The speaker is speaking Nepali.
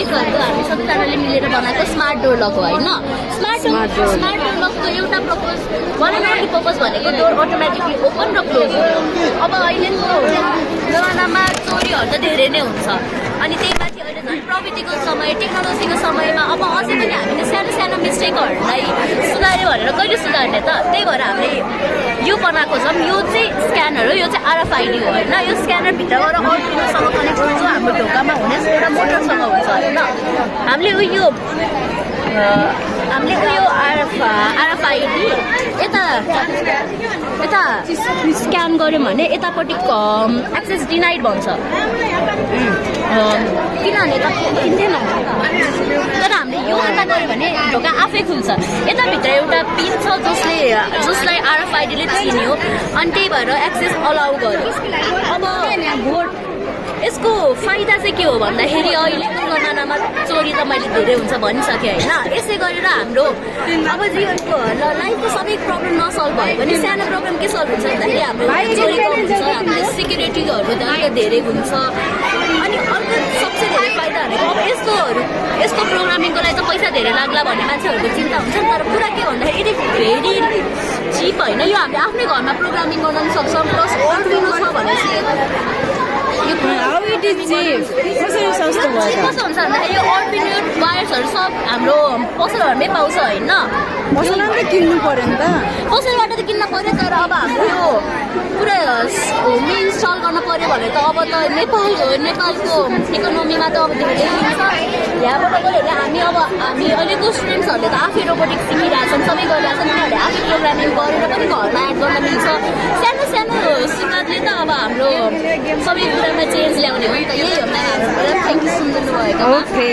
एक गरेको हामी सबैजनाले मिलेर बनाएको स्मार्ट डोर लक हो होइन स्मार्ट डोर लकको एउटा वान एन्ड ओन्ली पर्पज भनेको डोर अटोमेटिकली ओपन र क्लोज हो अब अहिलेको जमानामा चोरीहरू त धेरै नै हुन्छ अनि त्यही माथि अहिले झन् प्रविधिको समय टेक्नोलोजीको समयमा अब अझै पनि हामीले सानो सानो मिस्टेकहरूलाई सुधार्यो भनेर कहिले सुधार्ने त त्यही भएर हामीले यो बनाएको छौँ यो चाहिँ स्क्यानर हो यो चाहिँ RFID हो होइन यो स्क्यानर भित्रबाट अर्डुइनोसँग कनेक्ट हुन्छ हाम्रो ढोकामा हुने एउटा मोटरसँग हुन्छ होइन हामीले उयो RFID यता स्क्यान गऱ्यौँ भने यतापट्टि एक्सेस डिनाइड भन्छ किनभने यता किन्दैन तर हामीले यो यता गऱ्यो भने ढोका आफै खुल्छ यताभित्र एउटा पिन छ जसलाई RFID ले चिन्यो अनि त्यही भएर एक्सेस अलाउ गर्यो अब यसको फाइदा चाहिँ के हो भन्दाखेरि अहिलेको जमानामा चोरी त मैले धेरै हुन्छ भनिसकेँ होइन यसै गरेर हाम्रो अब जीवनको लाइफको सबै प्रब्लम नसल्भ भयो भने सानो प्रब्लम के सल्भ हुन्छ भन्दाखेरि हाम्रो चोरी कम हुन्छ हामीले सिक्युरिटीहरू धेरै हुन्छ अनि अर्को सबसे धेरै फाइदा भनेको अब यस्तो प्रोग्रामिङको लागि त पैसा धेरै लाग्ला भन्ने मान्छेहरूको चिन्ता हुन्छ तर कुरा के भन्दाखेरि इट इज भेरी चिप होइन यो हामीले आफ्नै घरमा प्रोग्रामिङ गर्न पनि सक्छौँ प्लस अर्डुइनो छ भनेपछि कस्तो हुन्छ भन्दाखेरि यो अर्डुइनो वायर्सहरू सब हाम्रो पसलहरूमै पाउँछ होइन पसलमै किन्नु पर्यो नि त पसलबाट त किन्न पर्यो तर अब हाम्रो यो पुरा होमले इन्स्टल गर्न पर्यो भने त अब त नेपालको इकोनोमीमा त अब धेरै हुन्छ यहाँबाट गऱ्यो भने हामी अहिलेको स्टुडेन्ट्सहरूले त आफै रोबोटिक्स सिकिरहेछन् सबै गरिरहेछन् उनीहरूले आफै प्रोग्रामिङ गरेर पनि घरमा एड गर्न मिल्छ सानो सानो सुरुवातले त अब हाम्रो सबै कुरामा चेन्ज ल्याउने हो नि त यही हो म्याम थ्याङ्क यू सुनिदिनु भएको ओके